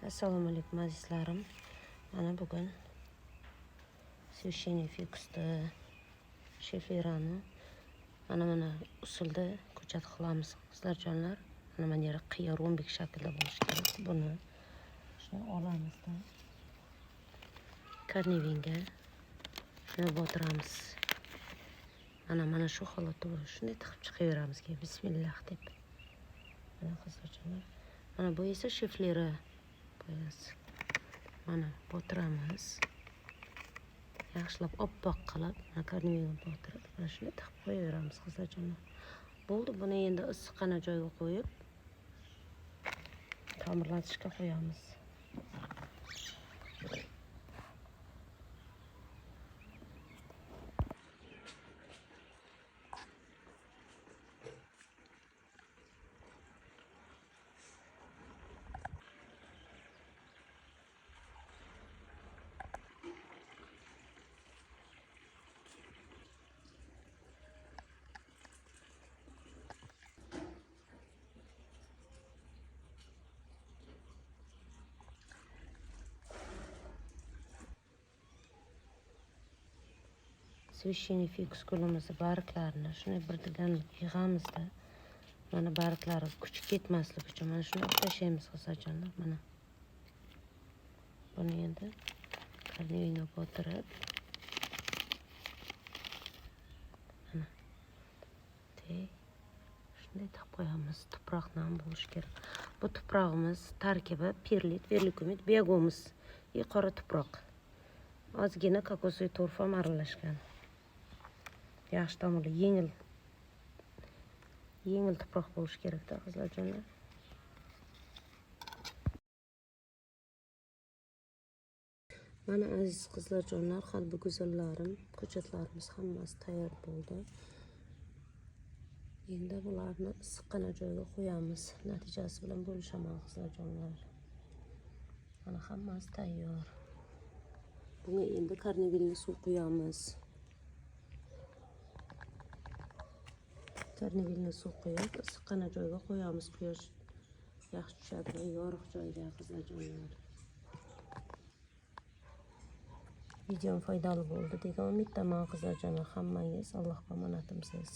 Assalomu alaykum azizlarim. Mana bugun священный fikusni, sheflerani mana usulda ko'chat qilamiz qizlarjonlar. Mana yeri qiya rombik shaklda bo'lishi kerak. Buni shuni olamizda karnevinga shuni botiramiz. Mana shu holatda bo'ladi. Shunday tiqib chiqaveramiz keyin bismillah deb. Mana qizlarjonlar. Mana bu esa sheflera poyasi. Mana botiramiz. Yaxshilab oppoq qilib, mana karnevinga botirib, mana shunday tiqib qo'yaveramiz qizlarjonlar. Bo'ldi, buni endi issiqqina joyga qo'yib tomirlatishga qo'yamiz. Священный fikus gulimizni barglarini shunday birdan yig'amizda, mana barglari kuchi ketmasligi uchun mana shuni olib tashlaymiz qizlarjonlar. Mana buni endi karnevinga botirib, mana shunday tiqib qo'yamiz. Tuproq nam bo'lishi kerak. Bu tuprog'imiz tarkibi perlit, vermikumit, biogomus и qora tuproq. Ozgina kokosli torf ham aralashgan. Yaxshi tomirli, yengil tuproq bo'lishi kerakda qizlarjonlar. Mana aziz qizlarjonlar, qalbi go'zallarim, ko'chatlarimiz hammasi tayyor bo'ldi. Endi bularni issiqqina joyga qo'yamiz. Natijasi bilan bo'lishaman qizlarjonlar. Mana hammasi tayyor. Bunga endi karnevilni suv quyamiz. Karnevilni suv quyib, issiqqina joyga qo'yamiz. Quyosh yaxshi tushadigan yorug' joyga qizlarjonlar. Videom foydali bo'ldi degan umiddaman qizlarjonlar. Hammangiz Alloh omonatimsiz.